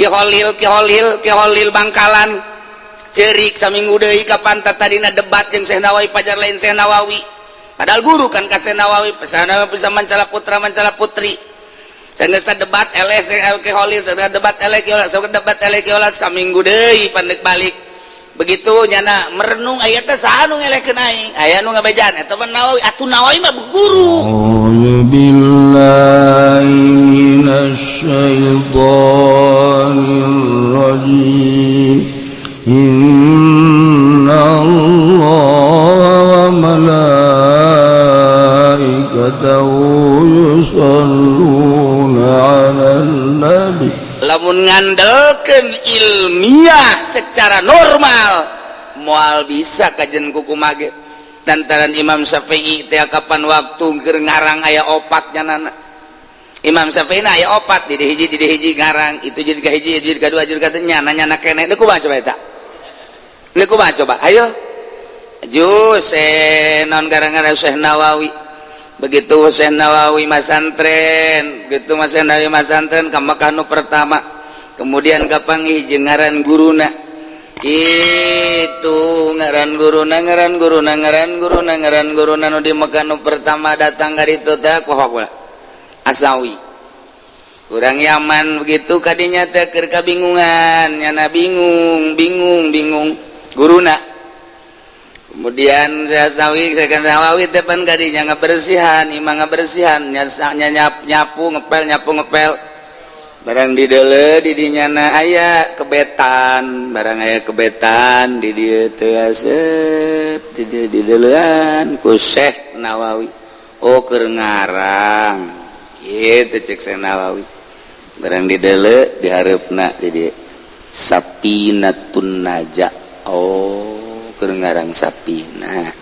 Ki Holil, Ki Holil, Ki Holil Bangkalan cerik saminggu deui ka pantat. Tadina debat jeung Syekh Nawawi, pajar lain Syekh Nawawi, padahal guru kan ka Syekh Nawawi. Syekh Nawawi bisa mancala putra, mancala putri. Sanggeus debat eleh Ki Holil, debat eleh Ki Holil, debat eleh Ki Holil, saminggu deui pandek balik. Begitu nyana merenung, aya teh saha nu ngelehkeun aing, aya nu ngabejaan eta mah Nawawi. Atuh Nawawi mah guru. أعوذ بالله من الشيطان الرجيم. إن الله وملائكته يصلون على النبي. Lamun ngandelkeun ilmiah secara normal, moal bisa kajen kuku mage. Lantaran Imam Syafi'i teh kapan waktu keur ngarang aya opat nyanana. Imam Syafi'i na aya opat di hiji, di hiji ngarang itu, jadi ka hiji, jadi ka dua, jadi ka nyana nyana kene. Deuk kumaha coba eta? Deuk kumaha coba? Ayo jus non gara-gara Syekh Nawawi. Begitu Syekh Nawawi masantren, begitu Mas Syekh Nawawi masantren ka Mekah nu pertama, kemudian kapanggih jeung ngaran guruna itu, ngaran guruna, ngaran guruna, ngaran guruna, ngaran guruna nu di Mekah nu pertama datang ka ditu teh kumaha? Asnawi, kurang Yaman. Begitu kadinya teh keur kabingungan nyana, bingung bingung bingung guruna. Kemudian saya Asnawi, saya kan Nawawi teh pan kadinya ngabersihan imah, ngabersihan nyap, nyapu ngepel, nyapu ngepel. Barang di dele di dinyana aya kebetan, barang aya kebetan di dieu teh, asep di dieu di delean ku Syekh Nawawi. Oh, keur ngarang kitu, cek Syekh Nawawi. Barang di dele di hareupna di dieu Sapinatun Naja. Oh, keur ngarang Sapina,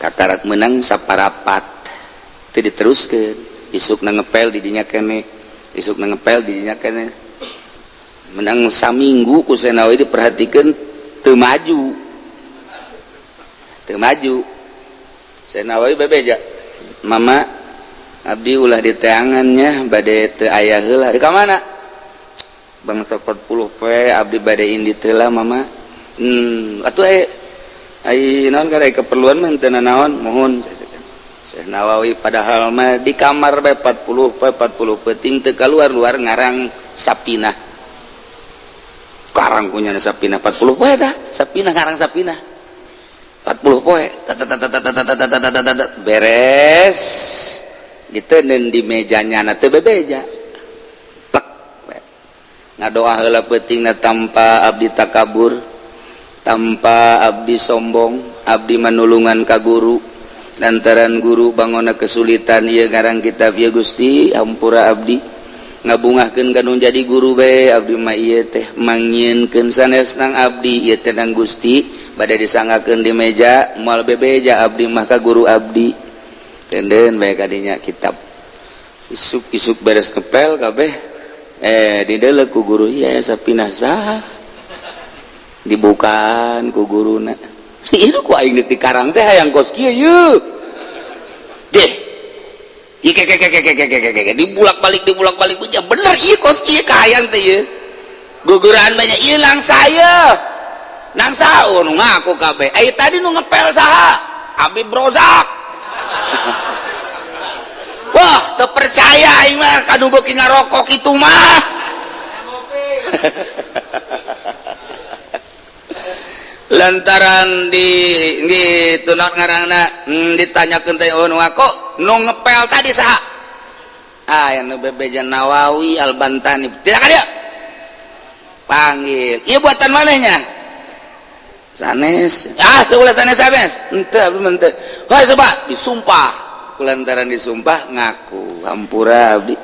kakarak menang saparapat teu diteruskeun. Isuk na ngepel di dinya kene, isuk na ngepel di dinya kene. Menang saminggu ku Syekh Nawawi diperhatikan, teu maju, teu maju. Syekh Nawawi bebeja, "Mama, abdi ulah diteangannya, bade teu aya heula." Di ka mana? Bangsa 40 poe abdi bade indit heula, Mama. Atuh ai naon kada keperluan mah teu naon, mohon. Syekh Nawawi padahal mah di kamar bae 40 poe, 40 peuting teu keluar-luar, ngarang Sapinah. Karang punya Sapinah 40 poe tah Sapinah, ngarang Sapinah 40 poe, beres diteundeun di mejanya na, teu bebeja. Plek, ngadoa heula peutingna, "Tanpa abdi takabur, tanpa abdi sombong, abdi manulungan ka guru lantaran guru bangona kesulitan ieu ngarang kitab. Ya Gusti, ampura abdi, ngabungahkeun ka nu jadi guru bae. Abdi mah ieu teh mangnyieunkeun sanes nang abdi ieu teh, nang Gusti." Bade disanggakeun di meja, moal bebeja abdi mah ka guru abdi. Tenden bae kadinya kitab. Isuk-isuk beres ngepel kabeh, dideuleu ku guru, "Ya, Sapinah saha?" Dibukaan ku guruna, "Itu ku aing di karang teh hayang kos kieu yeuh deh." Dibulak-balik, dibulak-balik, bener ieu kos kieu kahayang teh ieu. Guguran banyak ieu lang saya nang saha nu ngaku kabeh. "Ai tadi nu ngepel saha?" "Habib Rozak." "Wah, teu percaya aing mah kanu beuki ngarokok itu mah." Lantaran di gitu naon ngaranna, ditanyakeun teh, "Oh, nu ngaku nu ngepel tadi saha?" Ah, yang nu bebeja Nawawi Albantani. Tidak ada panggil, "Iya, buatan manehnya?" "Sanes." "Ah, teu ulah sanes, sanes henteu, abdi mah henteu." "Wah, coba disumpah." Kulantaran disumpah ngaku, "Hampura abdi,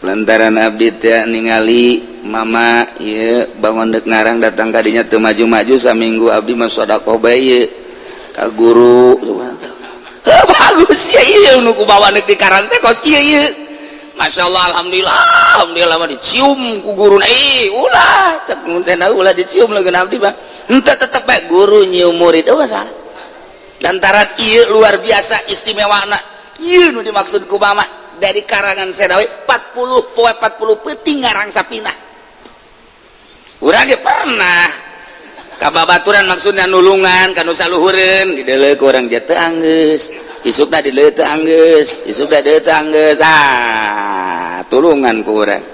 lantaran abdi teh ningali mama ieu bangun dek ngarang, datang kadinya teu maju-maju saminggu, abdi mah sedekah bae ieu ka guru." Heuh, bagus ya ieu nu ku bawa deuk di karang teh kos kieu ieu. Masya Allah, alhamdulillah, alhamdulillah mah dicium ku guru. "Eh, ulah," cek mun ulah dicium lagi abdi mah. Henteu, tetep bae guru nyium murid, oh masalah. Lantaran ieu luar biasa istimewana, ieu nu dimaksud ku mama. Dari karangan Syekh Nawawi 40 poe 40 peuting ngarang sapinah. Urang ge pernah kababaturan, maksudnya nulungan kanu saluhureun, dideuleu ku urang teu anggeus, isukna dideuleu teu anggeus, isukna dideuleu teu anggeus, ah tulungan ku urang.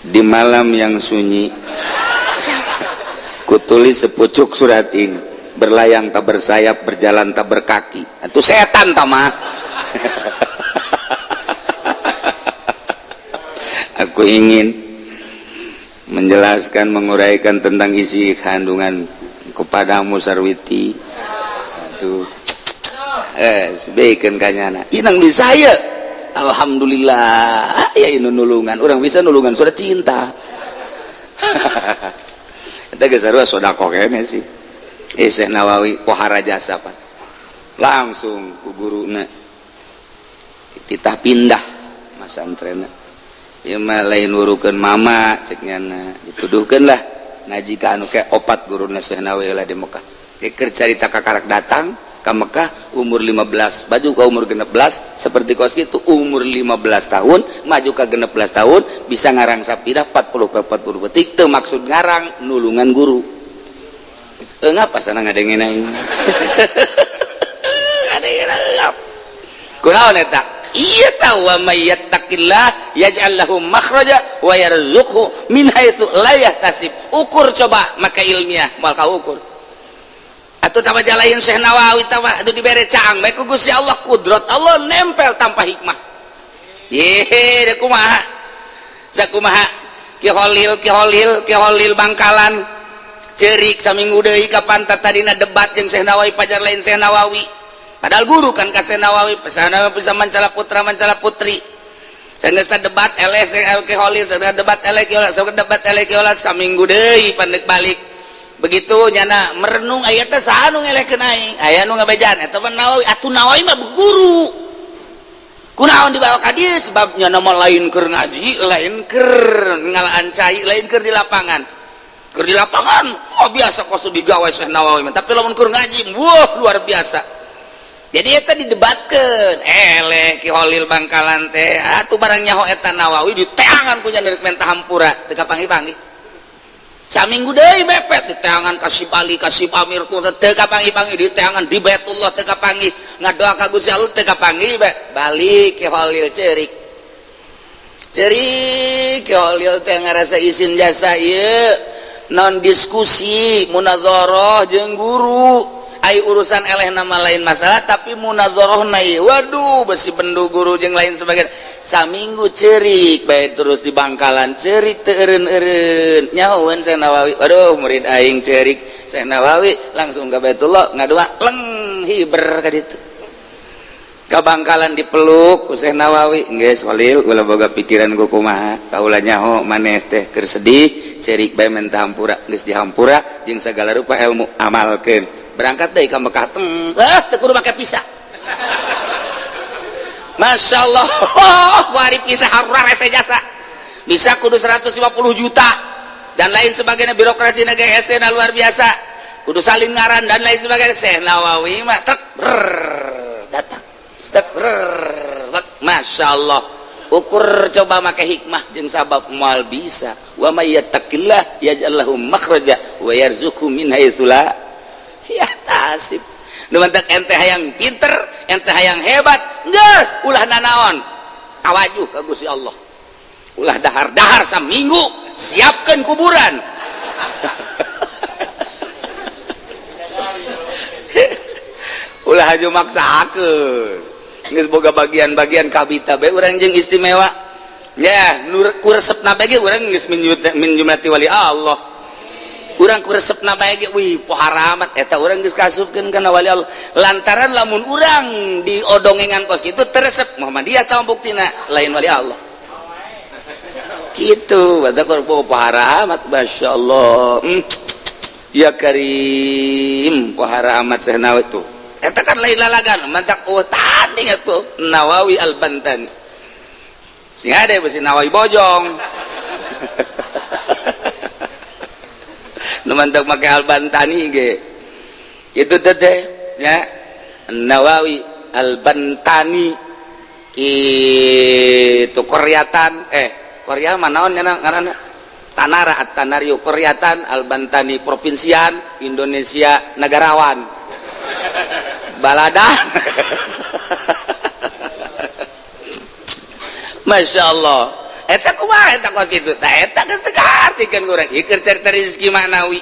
Di malam yang sunyi kutulis sepucuk surat ini, berlayang tak bersayap, berjalan tak berkaki, itu setan tama. Aku ingin menjelaskan, menguraikan tentang isi kandungan kepadamu Sarwiti. Aduh, sebaikkan kanyana inang bisa ya. Alhamdulillah ya, ini nulungan orang bisa nulungan sudah cinta. Eta geus sarua sedekah kene sih. Syekh Nawawi pohara jasa pan langsung ku guruna titah pindah masantrena. Ieu mah lain nurukeun mama cek nyana, dituduhkeun lah ngaji ka anu ke opat guruna Syekh Nawawi lah di Mekah. Keur carita kakarak datang ka Mekah umur 15 baju ka umur 16, seperti kos gitu umur 15 tahun maju ka 16 tahun bisa ngarang sapira 40 40 petik, teu maksud ngarang, nulungan guru. Ngapa sana ngadengin aing? Ngadengin aing. Kunaon eta? Iya tahu, wa may yattaqillah yaj'al lahu makhraja wa yarzuqhu min haitsu la yahtasib. Ukur coba maka ilmiah moal kaukur. Atuh tama jalain Syekh Nawawi tama atuh dibere caang bae ku Gusti Allah, kudrat Allah nempel tanpa hikmah. Ye, da kumaha? Sakumaha? Ki Holil, Ki Holil, Ki Holil Bangkalan cerik saminggu deui ka pantat, tadina debat jeung Syekh Nawawi, pajar lain Syekh Nawawi. Padahal guru kan ka Syekh Nawawi, pesana bisa mancala putra mancala putri. Sanggeus debat eleh Ki Holil, sanggeus debat eleh Ki Holil, sanggeus debat eleh Ki Holil, saminggu deui pandek balik. Begitu nyana merenung, aya teh saha nu ngelekeun aing? Aya nu ngabejaan eta mah Nawawi, atuh Nawawi mah guru. Kunaon dibawa ka dieu? Sebab nyana mah lain keur ngaji, lain keur ngalaan cai, lain keur di lapangan. Keur di lapangan, wah biasa kos digawe Syekh Nawawi mah, tapi lamun keur ngaji, wah luar biasa. Jadi eta didebatkeun, eleh Ki Holil Bangkalan teh, atuh barang nyaho eta Nawawi diteangan ku nya menta hampura, teu kapanggih-panggih. Saminggu deui mepet diteangan ka si Bali, ka si Pamir ku teu kapanggih-panggih, diteangan di Baitullah teu kapanggih, ngadoa ka Gusti Allah teu kapanggih, balik Ki Holil ceurik. Ceurik Ki Holil teh ngarasa isin jasa ieu non diskusi munazarah jeung guru. Ai urusan eleh nama lain masalah, tapi munazarahna ieu waduh besi bendu guru jeung lain sebagainya. Saminggu cerik bae terus di Bangkalan, cerik teu eureun-eureun nyahoeun Syekh Nawawi, waduh murid aing cerik. Syekh Nawawi langsung ka Baitullah ngadoa, leng hiber ka ditu. Ka Bangkalan dipeluk ku Syekh Nawawi, geus Holil ulah boga pikiran ku kumaha, kaula nyaho maneh teh keur sedih cerik bae menta hampura, geus dihampura jeung sagala rupa ilmu amalkeun. Berangkat deui ka Mekah, ah teu kudu make visa. Masya Allah, ku ari visa harura rese jasa. Bisa kudu 150 juta dan lain sebagainya, birokrasi negara hese luar biasa. Kudu salin ngaran dan lain sebagainya. Syekh Nawawi mah tek brrr, datang. Tek brrr, Masya Allah. Ukur coba make hikmah jeung sabab moal bisa. Wa may yattaqillah yaj'al lahu makhraja wa yarzuqhu min haitsu la yahtasib. Nu mantak ente hayang pinter, ente hayang hebat, geus ulah nanaon, tawajuh ka Gusti Allah. Ulah dahar-dahar saminggu, siapkeun kuburan. Ulah haju maksakeun. Geus boga bagian-bagian kabita bae urang jeung istimewa. Ya, nur ku resepna bae ge urang geus min jumlati wali Allah. Urang ku resepna bae ge wih pohara amat eta urang geus kasupkeun kana wali Allah. Lantaran lamun urang diodongengan kos kitu teresep Muhammadiyah tahu buktina lain wali Allah. Kitu batak ku pohara amat masyaallah. Ya Karim pohara amat Syekh Nawawi tuh. Eta kan lain lalagan mantak eueuh tanding atuh Nawawi Al-Bantani. Sing ade besi Nawawi bojong. Nu mantak make Al-Bantani ge. Kitu teh ya Nawawi Al-Bantani kitu Koryatan Korea manaon nya ngaranna Tanara At-Tanariu Koryatan Al-Bantani Provinsian Indonesia Negarawan Baladan. Masya Allah eta kumaha eta kos kitu tah eta geus teu kahartikeun urang ieu keur carita rezeki maknawi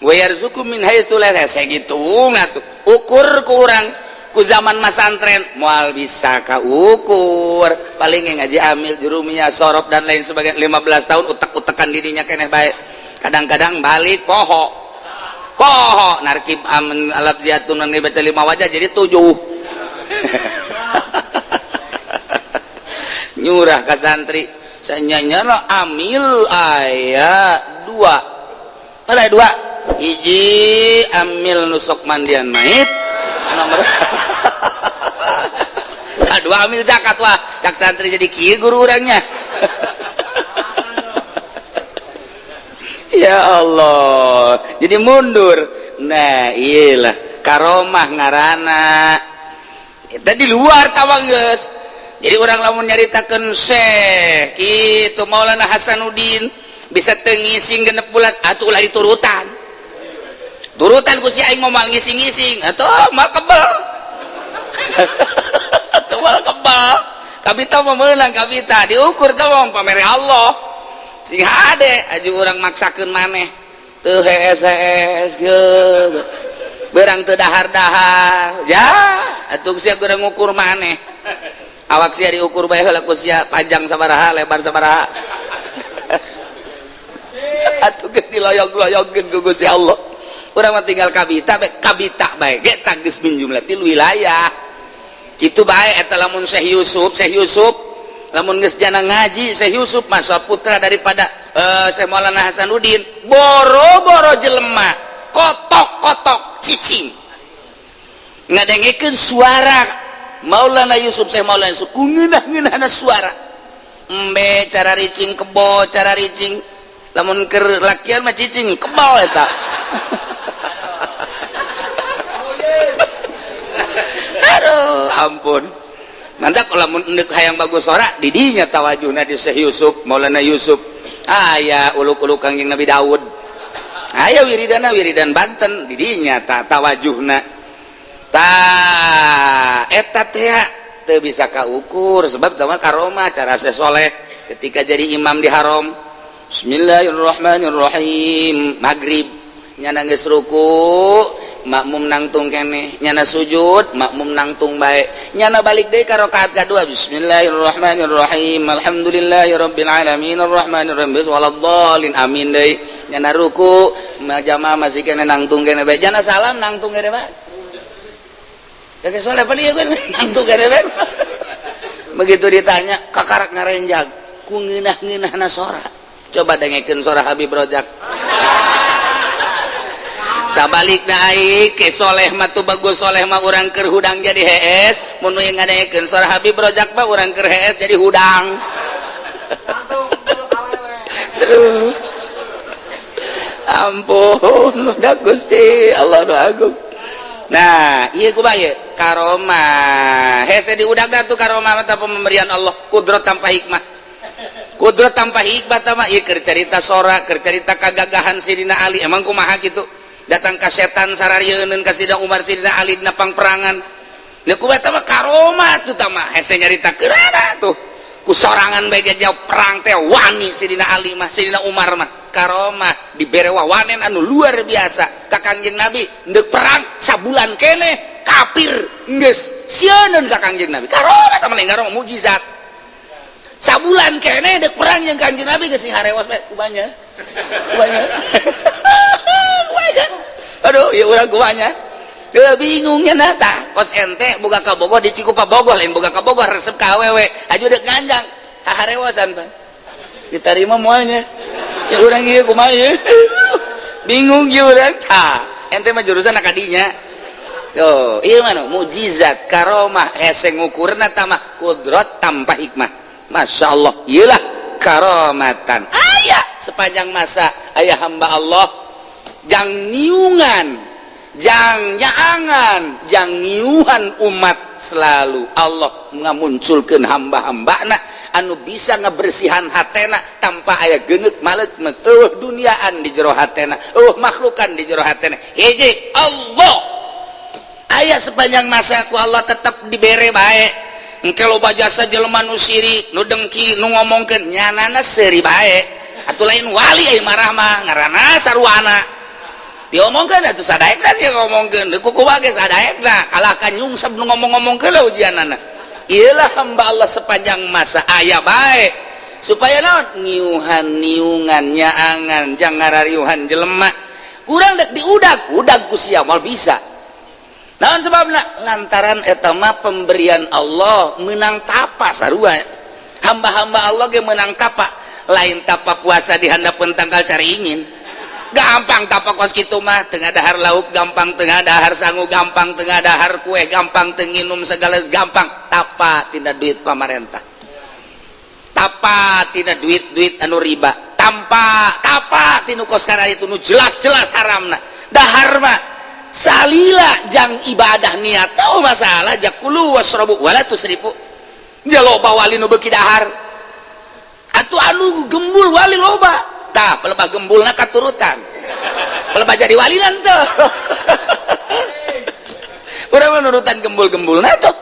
wa yarzuqu min haitsu la yahtasib gitu atuh ukur ku urang ku zaman masantren moal bisa kaukur paling ngaji amil jurumiyah sorob dan lain sebagainya 15 tahun utek-utekan dirinya keneh bae kadang-kadang balik poho poho narkib amin alaf ziatun baca 5 wajah jadi 7. Nyurah ka santri sanyanya amil aya 2 pada 2 hiji amil nusok mandian mait nomor 2 amil zakat wah cak santri jadi kieu guru urangnya. Ya Allah jadi mundur. Nah iyalah karomah ngarana eta di luar tawang geus. Jadi orang lamun nyaritakeun Syekh kitu Maulana Hasanuddin bisa teu ngising 6 bulan atuh ulah diturutan. Turutan ku si aing moal ngising-ngising atuh moal kebel. Atuh moal kebel. Kabita mah meunang kabita diukur teh mah pamere Allah. Sing hade aju urang maksakeun maneh teu hees-hees kieu. Berang teu dahar-dahar. Ya atuh sia kurang ngukur maneh. Awak sia diukur bae heula ku sia panjang sabaraha lebar sabaraha. Atuh geus diloyog-loyogkeun ku Gusti Allah. Urang mah tinggal kabita bae kabita bae ge tah geus min jumlatil wilayah. Kitu bae eta lamun Syekh Yusuf lamun geus jana ngaji Syekh Yusuf masa putra daripada Syekh Maulana Hasanuddin boro-boro jelema kotok-kotok cicing ngadengekeun suara Maulana Yusuf Syekh Maulana Yusuf ku ngeunah-ngeunahna suara embe cara ricing kebo cara ricing lamun keur lakian mah cicing kebal eta. Aduh ampun mantak lamun endek hayang bagus sora didinya tawajuhna di Syekh Yusuf Maulana Yusuf aya uluk-uluk Kangjeng Nabi Daud aya wiridana wiridan Banten didinya tawajuhna ta eta teh teu bisa kaukur sebab tama karomah cara Syekh Soleh ketika jadi imam di haram bismillahirrahmanirrahim maghrib nyana geus ruku makmum nangtung keneh nyana sujud makmum nangtung bae nyana balik deui ka rakaat kadua bismillahirrahmanirrahim alhamdulillahirabbil alamin arrahmanirrahim waladhdallin amin deui nyana ruku jamaah masih keneh nangtung keneh bae nyana salam nangtung keneh bae kakek soleh paling ya nangtung keneh bae. Begitu ditanya kakarak ngarenjag ku ngeunah-ngeunahna sora coba dengekeun sora Habib Rojak. Sabalikna ai ke soleh mah tu bagus soleh mah urang keur hudang jadi hees mun nu ngadengekeun sora Habib Rojak mah urang keur hees jadi hudang. Ampun udah Gusti Allah nu agung. Nah ieu kumaha ieu karomah hese diudagna tuh karomah mah pemberian Allah kudrat tanpa hikmah. Kudrat tanpa hikmah tah mah ieu keur carita sora keur carita kagagahan Sidina Ali emang kumaha kitu datang ka setan sararieun ka Sidina Umar Sidina Ali dina pangperangan leuh kumaha tah mah karomah tuh tah mah hese nyaritakeun tuh ku sorangan bae ge jauh perang teh wani Sidina Ali mah Sidina Umar mah karomah dibere wawanen anu luar biasa ka Kangjeng Nabi ndek perang sabulan keneh kafir geus sieun ka Kangjeng Nabi karomah tah mah lain karomah mukjizat sabulan keneh dek perang jeung Kangjeng Nabi geus harewas bae kumanya kumanya kumanya aduh ya urang kumanya teu bingungnya na tah kos ente boga ka Bogor di Cikupa Bogor lain boga ka Bogor resep ka awewe aju dek nganjang harewasan pan ditarima moalnya ya urang ieu kumaha ieu bingung ieu urang tah ente mah jurusan kadinya yo ieu mah mukjizat karomah hese ngukurna tah mah kudrat tanpa hikmah. Masya Allah iyalah karomatan aya sepanjang masa aya hamba Allah jang niungan jang nyaangan jang ngiuhan umat Selalu Allah ngamunculkeun hamba-hambana anu bisa ngebersihan hatena tanpa aya geungeut malet eueuh duniaan di jero hatena, eueuh makhlukan di jero hatena. Hiji Allah aya sepanjang masa, ku Allah tetap dibere bae. Engke loba jasa jelema nu sirik, nu dengki, nu ngomongkeun, nyanana seuri bae atuh. Lain wali ai marah mah, ngaranna sarwana diomongkeun atuh, sadaekna sih ngomongkeun kuku ge sadaekna kalahkan nyungsep nu ngomong-ngomongkeun lah ujianana. Iyalah, hamba Allah sepanjang masa aya bae supaya naon, ngiuhan niungan nyaangan jangan ngarariuhan jelema kurang dek diudag udag ku sia moal bisa. Naon sebabna? Lantaran eta mah pemberian Allah, menang tapa. Sarua hamba-hamba Allah ge menang tapa, lain tapa puasa di handapeun tangkal caringin. Gampang tapa kos kitu mah, tengah dahar lauk gampang, tengah dahar sangu gampang, tengah dahar kue gampang, teu nginum segala gampang. Tapa tina duit pamarentah, tapa tina duit-duit anu riba, tanpa tapa tinu kos kana itu nu jelas-jelas haramna. Dahar mah salila jang ibadah, niat tahu masalah jak kulu wasrobu wala tusrifu. Dia loba wali nu beuki dahar atuh, anu gembul wali loba. Tah, pelebah gembulna katurutan, pelebah jadi wali nanti. Urang mah nurutan gembul-gembulna tuh.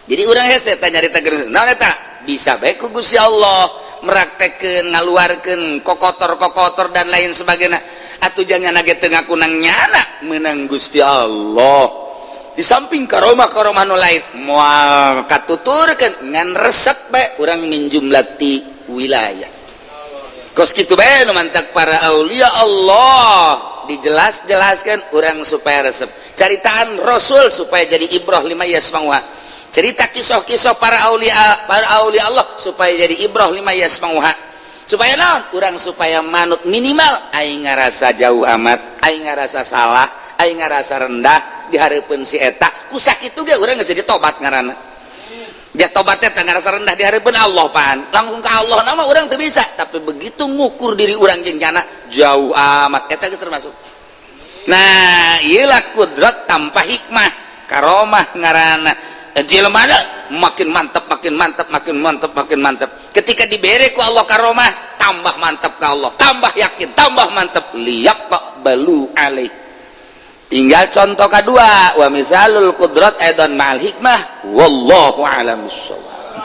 Jadi urang hese tanya nyarita naon eta bisa bae ku Gusti Allah meraktekeun, ngaluarkeun kokotor-kokotor dan lain sebagainya. Atuh jangan ge teu ngaku nang nyana menang Gusti Allah. Di samping karomah karomah nu lain moal katuturkeun, ngan resep bae urang min jumlati wilayah kos kitu bae nu mantak para aulia Allah dijelas-jelaskan urang supaya resep. Caritaan Rasul supaya jadi ibrah lima yasmauha, cerita kisah-kisah para aulia, para aulia Allah supaya jadi ibrah lima yasmauha, supaya naon, urang supaya manut. Minimal aing ngarasa jauh amat, aing ngarasa salah, aing ngarasa rendah di hareupeun si eta, ku sakitu ge urang geus jadi tobat. Ngaranna dia tobatnya teh ngarasa rendah di hareupeun Allah pan langsung ke Allah nama urang teu bisa, tapi begitu ngukur diri urang jeung nyana jauh amat, eta geus termasuk. Nah, iyalah kudrat tanpa hikmah, karomah ngaranna. Jelema makin mantap, makin mantap, makin mantap, makin mantap. Ketika diberi ku Allah karomah, tambah mantap ke Allah, tambah yakin, tambah mantap, liyak pak balu alaih. Tinggal contoh kedua, wa misalul kudrat aidan ma'al hikmah, wallahu a'lam bissawab.